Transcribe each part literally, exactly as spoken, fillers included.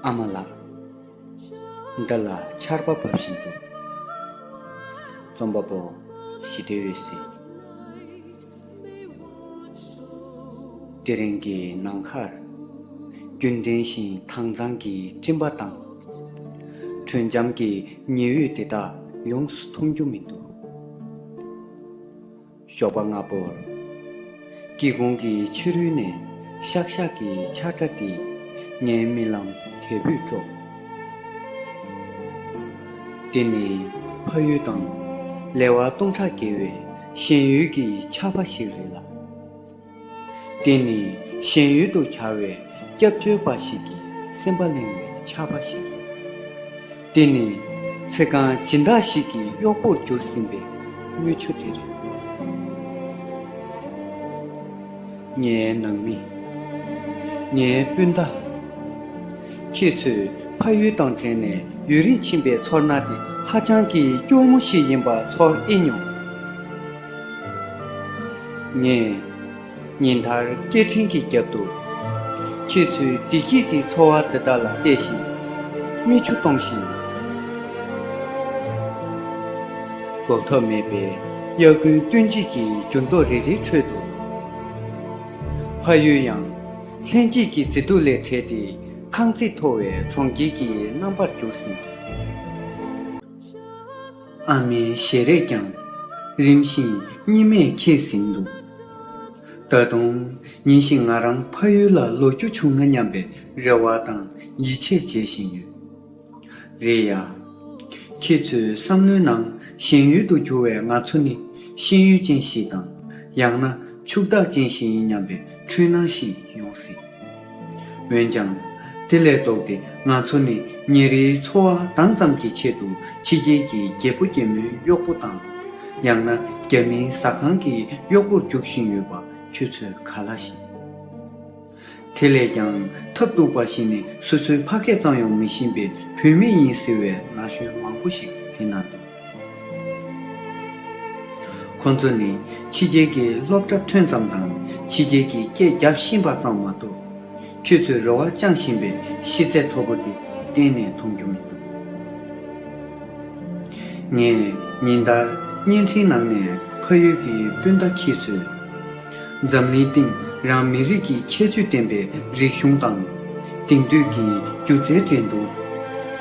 ཨ་མ་ལགས། འདི་ལ་ཆར་པ་བབས་བཞིན་འདུག་རྩོམ་པ་པོ་ཞི་བདེ་འོད་ཟེར། དེ་རིང་གི་ནམ་མཁར། རྒྱུན་ལྡན་བཞིན་དྭངས་གཙང་གི་སྤྲིན་པ་དང་། དྲོད་འཇམ་གྱི་ཉི་འོད་དེ་དག་ཡོངས་སུ་མཐོང་རྒྱུ་མི་འདུག་ཞོགས་པ་སྔ་པོར། སྒེའུ་ཁུང་གི་ཕྱི་རོལ་ནས་ཤག་ཤག་གི་ཆར་སྒྲ་དེས་ངའི་རྨི་ལམ་དལ་བུས་དཀྲོགས། དེ་ནི་ཕ་ཡུལ་དང་ལེ་དབར་སྟོང་ཕྲག་བརྒལ་བའི་ཞེན་ཡུལ་གྱི་ཆར་པ་ཞིག་རེད་ལ། དེ་ནི་ཞེན་ཡུལ་དུ་གྱར་བའི་སྐྱབས་བཅོལ་བ་ཞིག་གི་སེམས་པ་གླེང་བའི་ཆར་པ་ཞིག་རེད། དེ་ནི་ཚེ་གང་སྦྱིན་བདག་ཞིག་གི་གཡོག་པོར་གྱུར་ཟིན་པའི་རྔུལ་ཆུ་དེ་རེད། ངའི་ནང་མི། ངའི་སྤུན་ཟླ། ཁྱེད་ཚོས་ཕ་ཡུལ་དང་བྲལ་ནས་ཡུན་རིང་ཕྱིན་པའི་ཚོར་སྣང་དེ་ཧ་ཅང་གི་སྐྱོ་མོ་ཞིག་ཡིན་པ་ཚོར་ཨེ་མྱོང་། ངས་ཉིན་ལྟར་སྐད་འཕྲིན་གྱི་རྒྱབ་ཏུ། ཁྱེད་ཚོའི་བདེ་སྐྱིད་ཀྱི་ཚོར་བ་དེ་དག་ལ་བལྟས་ཤིང་། མིག་ཆུ་གཏོང་བཞིན་ཡོད། འགོག་ཐབས་མེད་པའི་དབྱར་དགུན་སྟོན་དཔྱིད་ཀྱི་འགྱུར་ལྡོག་རེ་རེའི་ཁྲོད་དུ། ཕ་ཡུལ་ཡང་ལྷན་སྐྱེས་ཀྱི་མཛེས་སྡུག་ལས་བྲལ་ཏེ་ཁང་བརྩེགས་མཐོ་བའི་གྲོང་ཁྱེར་གྱི་རྣམ་པར་གྱུར་ཟིན་འདུག་ཨ་མའི་ཞལ་རས་ཀྱང་རིམ་བཞིན་གཉིད་མས་ཁེངས་ཟིན་འདུག་ད་དུང་ཉིན་ཞིག་ང་རང་ཕ་ཡུལ་ལ་ལོག་རྒྱུ་བྱུང་ན་སྙམ་པའི་རེ་བ་དང་ཡིད་ཆེས་བྱེད་བཞིན་ཡོད། རེད་ཡ། ཁྱེད་ཚོའི་བསམ་བློའི་ནང་ཞེན་ཡུལ་དུ་གྱུར་བའི་ང་ཚོ་ནི་ཤེས་ཡོན་ཅན་ཞིག་དང་ཡང་ན་ཕྱུག་བདག་ཅན་ཞིག་ཡིན་སྙམ་པའི་འཁྲུལ་སྣང་ཞིག་ཡོང་སྲིད། འོན་ཀྱང་། དེ་ལས་ལྡོག་སྟེ་ང་ཚོ་ནི་ཉིན་རེའི་འཚོ་བ་དྭངས་ཙམ་གྱི་ཆེད་དུ་ཕྱི་རྒྱལ་གྱི་རྒད་པོ་རྒད་མོའི་གཡོག་པོ་དང་། ཡང་ན་རྒྱ་མིའི་ཟ་ཁང་གི་གཡོག་པོར་རྒྱུག་བཞིན་ཡོད་པ་ཁྱོད་ཚོས་ག་ལ་ཤེས། དེ་ལས་ཀྱང་ཐབས་སྡུག་པ་ཞིག་ནི་སོ་སོའི་ཕ་སྐད་ཙམ་ཡང་མི་ཤེས་པའི་བུད་མེད་ཡིན་ཟེར་བའི་ན་གཞོན་མང་པོ་ཞིག་དེ་ན་འདུག་ཁོང་ཚོ་ནི་ཕྱི་རྒྱལ་གྱི་སློབ་གྲྭ་ཐོན་ཙམ་དང་ཕྱི་རྒྱལ་གྱི་སྐད་རྒྱབ་ཤེས་པ་ཙམ་མ་གཏོགས། ཁྱོད་ཚོས་རེ་བ་བཅངས་བཞིན་པའི་ཤེས་ཚད་མཐོ་པོ་དེ་གཏན་ནས་མཐོང་རྒྱུ་མི་འདུག་ངས་ཉིན་ལྟར་བརྙན་འཕྲིན་ནང་ནས་ཕ་ཡུལ་གྱི་སྤུན་ཟླ་ཁྱེད་ཚོས། འཛམ་གླིང་སྟེང་རང་མི་རིགས་ཀྱི་ཁྱད་ཆོས་ལྡན་པའི་རིག་གཞུང་དང་། དེང་དུས་ཀྱི་སྒྱུ་རྩལ་འགྲན་བསྡུར།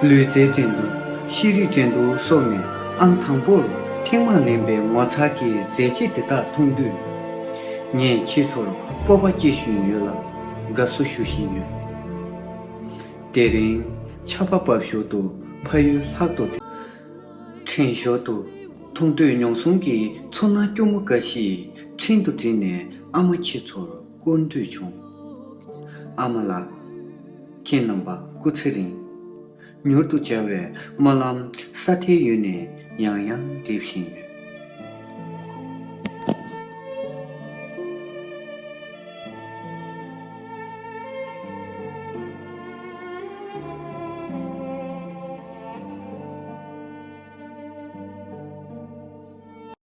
ལུས་རྩལ་འགྲན་བསྡུར། ཤེས་རིག་འགྲན་བསྡུར་སོགས་ནས་ཨང་དང་པོར་ཐེངས་མ་ལེན་པའི་ངོ་མཚར་གྱི་མཛད་རྗེས་དེ་དག་མཐོང་དུས། ངས་ཁྱེད་ཚོར་སྤོབས་པ་སྐྱེ་བཞིན་ཡོད་ལ་དགའ་བསུ་ཞུ་བཞིན་ཡོད། དེ་རིང་ཆར་པ་བབས་ཞོར་དུ་ཕ་ཡུལ་ལྷག་ཏུ་དྲན་ཞོར་དུ་མཐོང་ཐོས་མྱོང་གསུམ་གྱི་ཚོར་སྣང་སྐྱོ་མོ་འགའ་ཞིག་འཕྲིན་དུ་བྲིས་ནས་ཨ་མ་ཁྱེད་ཚོར་བསྐུར་འདོད་བྱུང་། ཨ་མ་ལགས། ཁྱེད་རྣམ་པ་སྐུ་ཚེ་རིང་། མྱུར་དུ་མཇལ་བའི་སྨོན་ལམ་ས་མཐའི་ཡུལ་ནས་ཡང་ཡང་འདེབས་བཞིན་ཡོད།